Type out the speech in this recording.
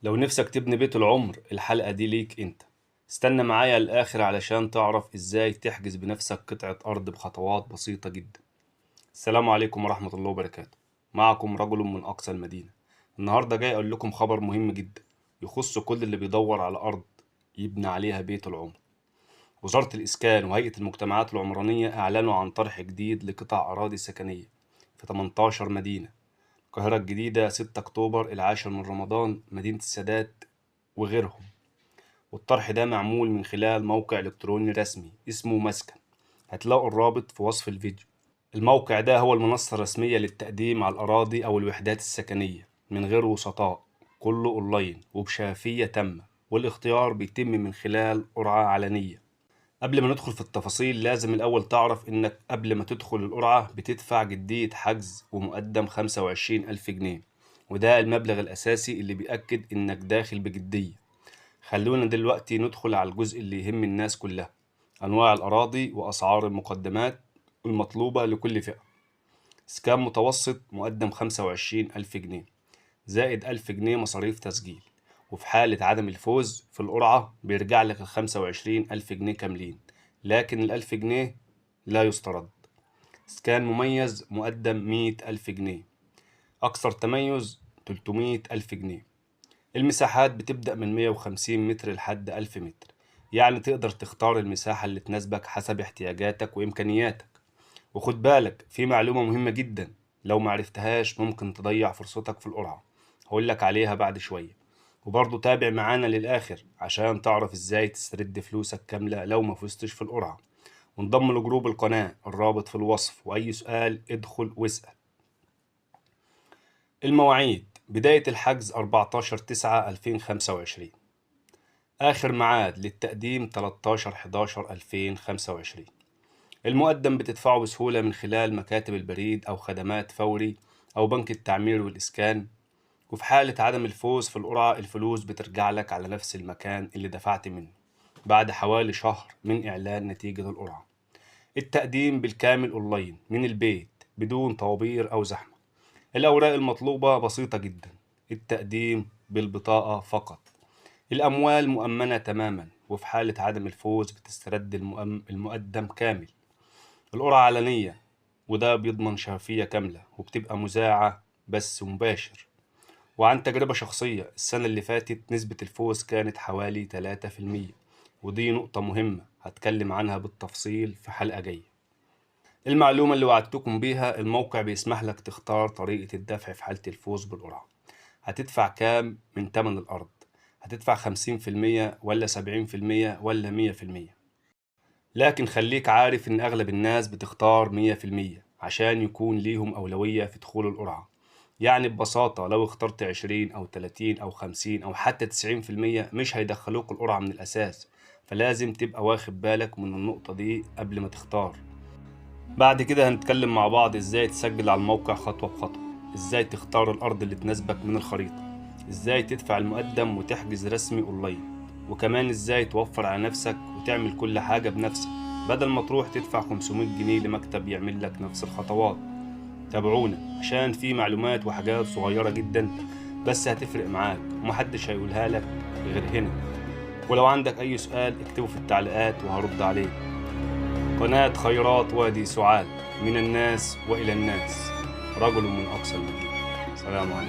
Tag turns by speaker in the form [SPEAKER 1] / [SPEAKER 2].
[SPEAKER 1] لو نفسك تبني بيت العمر، الحلقة دي ليك انت. استنى معايا للآخر علشان تعرف ازاي تحجز بنفسك قطعة أرض بخطوات بسيطة جدا. السلام عليكم ورحمة الله وبركاته. معكم رجل من أقصى المدينة. النهاردة جاي أقول لكم خبر مهم جدا يخص كل اللي بيدور على أرض يبني عليها بيت العمر. وزارة الإسكان وهيئة المجتمعات العمرانية أعلنوا عن طرح جديد لقطع أراضي سكنية في 18 مدينة: القاهرة الجديدة، 6 أكتوبر، العاشر من رمضان، مدينة السادات وغيرهم. والطرح ده معمول من خلال موقع إلكتروني رسمي اسمه مسكن، هتلاقوا الرابط في وصف الفيديو. الموقع ده هو المنصة الرسمية للتقديم على الأراضي أو الوحدات السكنية من غير وسطاء، كله أونلاين وبشفافية تامة، والاختيار بيتم من خلال قرعة علنية. قبل ما ندخل في التفاصيل لازم الأول تعرف إنك قبل ما تدخل القرعة بتدفع جدية حجز ومقدم 25,000 جنيه، وده المبلغ الأساسي اللي بيأكد إنك داخل بجدية. خلونا دلوقتي ندخل على الجزء اللي يهم الناس كلها: أنواع الأراضي وأسعار المقدمات المطلوبة لكل فئة. إسكان متوسط مقدم 25,000 جنيه زائد 1000 جنيه مصاريف تسجيل، وفي حالة عدم الفوز في القرعة بيرجع لك 25,000 جنيه كاملين، لكن 1000 جنيه لا يسترد. إسكان مميز مقدم 100,000 جنيه، أكثر تميز 300,000 جنيه. المساحات بتبدأ من 150 متر لحد 1000 متر، يعني تقدر تختار المساحة اللي تناسبك حسب احتياجاتك وإمكانياتك. وخد بالك، في معلومة مهمة جدا لو معرفتهاش ممكن تضيع فرصتك في القرعة، هقولك عليها بعد شوية. وبرضه تابع معانا للآخر عشان تعرف ازاي تسترد فلوسك كاملة لو ما فزتش في القرعة. وانضم لجروب القناة، الرابط في الوصف، وأي سؤال ادخل واسأل. المواعيد: بداية الحجز 14/9/2025، آخر ميعاد للتقديم 13/11/2025. المقدم بتدفعه بسهولة من خلال مكاتب البريد أو خدمات فوري أو بنك التعمير والإسكان. وفي حالة عدم الفوز في القرعة الفلوس بترجع لك على نفس المكان اللي دفعت منه بعد حوالي شهر من إعلان نتيجة القرعة. التقديم بالكامل أونلاين من البيت بدون طوابير أو زحمة. الأوراق المطلوبة بسيطة جدا، التقديم بالبطاقة فقط. الأموال مؤمنة تماما، وفي حالة عدم الفوز بتسترد المقدم كامل. القرعة علنية، وده بيضمن شفافية كاملة وبتبقى مذاعة بس مباشر. وعن تجربة شخصية، السنة اللي فاتت نسبة الفوز كانت حوالي 3%، ودي نقطة مهمة هتكلم عنها بالتفصيل في حلقة جاية. المعلومة اللي وعدتكم بيها: الموقع بيسمح لك تختار طريقة الدفع في حالة الفوز بالقرعة. هتدفع كام من تمن الأرض؟ هتدفع 50% ولا 70% ولا 100%؟ لكن خليك عارف إن أغلب الناس بتختار 100% عشان يكون ليهم أولوية في دخول القرعة. يعني ببساطة لو اخترت 20 أو 30 أو 50 أو حتى 90% مش هيدخلوك القرعة من الأساس، فلازم تبقى واخد بالك من النقطة دي قبل ما تختار. بعد كده هنتكلم مع بعض ازاي تسجل على الموقع خطوة بخطوة، ازاي تختار الأرض اللي تناسبك من الخريطة، ازاي تدفع المقدم وتحجز رسمي اونلاين، وكمان ازاي توفر على نفسك وتعمل كل حاجة بنفسك بدل ما تروح تدفع 500 جنيه لمكتب يعمل لك نفس الخطوات. تابعونا عشان في معلومات وحاجات صغيرة جدا بس هتفرق معاك ومحدش هيقولها لك غير هنا. ولو عندك أي سؤال اكتبه في التعليقات وهرد عليك. قناة خيرات وادي سعال، من الناس وإلى الناس، رجل من أقصى المدينة. سلام عليكم.